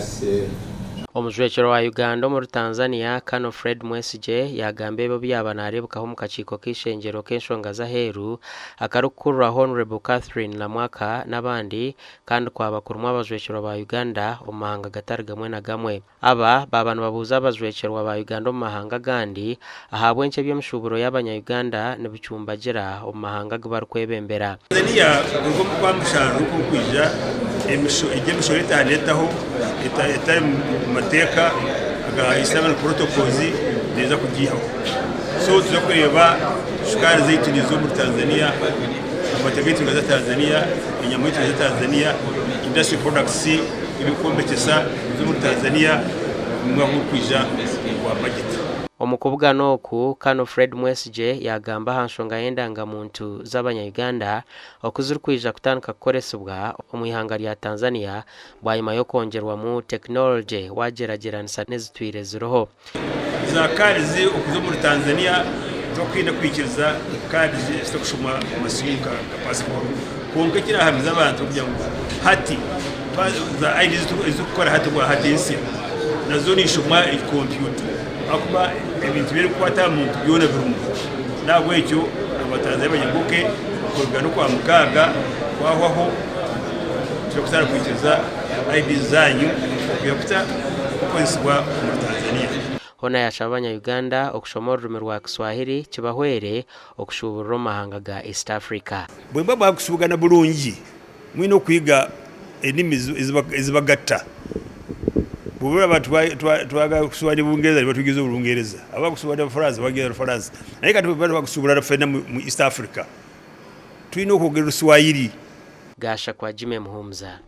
us Omujwekyerwa wa Uganda omuri Tanzania, Colonel Fred Mwesigye yaagamba ebi obu yaaba naareebekaho omu kakiiko k'eishengyero k'enshonga z'aheeru akarikukurirwa Hon. Catherine Lamwaka n'abandi kandi kwaba kurimu abajwekyerwa ba Uganda omu mahanga gatari gamwe na gamwe. Aba baaba nibabuuza abajwekyerwa ba Uganda omu mahanga agandi ahabw'enki eby'emishuuburo y'abanya Uganda nibicumbagira omu mahanga agu barikwebembera. Tanzania kuruga omu Kwamushanju okurikwija, egi emishoro etaneetaho etari mu mateeka aga East African Protocols neeza kugiihaho. So nituza kureeba shukaari zaitu niiza omuri Tanzania, amata gaitu nigaza Tanzania, enyama yaitu neeza Tanzania, industrial products, Ebirikwombekyesa nibiza omuri Tanzania omu mwaka ogurikwija ogwa bajeti. Omu kubugana oku, Colonel Fred Mwesigye yaagamba aha nshonga y'endanga-muntu z'abanya-Uganda oku zirikwija kutandika kukoresibwa omu ihanga rya Tanzania bwanyima y'okwongyerwamu tekinologye waagyeragyeranisa n'ezitwire ziriho. Za kaadizi okuza omuri Tanzania tokwine kwikiriza kaadizi ezitakushomwa masimu nka pasiporo. Kwonka ekirahamiza abantu n'okugira ngu hati za ID ezirikukora hati obwahati ensya nazo nishomwa kompyuta ahakuba ebintu ebirikukwata aha muntu byona birimu. Nahabwekyo Abatanzania banyaguke kuruga n'Okwamukaaga kwahwaho titwakutandika kwikiriza ID zanyu okwiha kuta kukozesibwa omuri Tanzania. Hoona yaashaba abanya-Uganda okushoma orurimi rwa Kiswahili kibahwere okushuuburira omu mahanga ga East Africa. Bwemuba mwakushubugana burungi, mwine okwiga enimi ezibagatta. Bwoba twagala kushubana Bungereza nibatwigiza Orungereza, abakushubana Bufaransa batwigiza Orufaransa. Naye kati bwetuba twakushubura ffena mu East Africa, twine okwogera Oruswahili. Gashakwa Jimmy Muhumuza.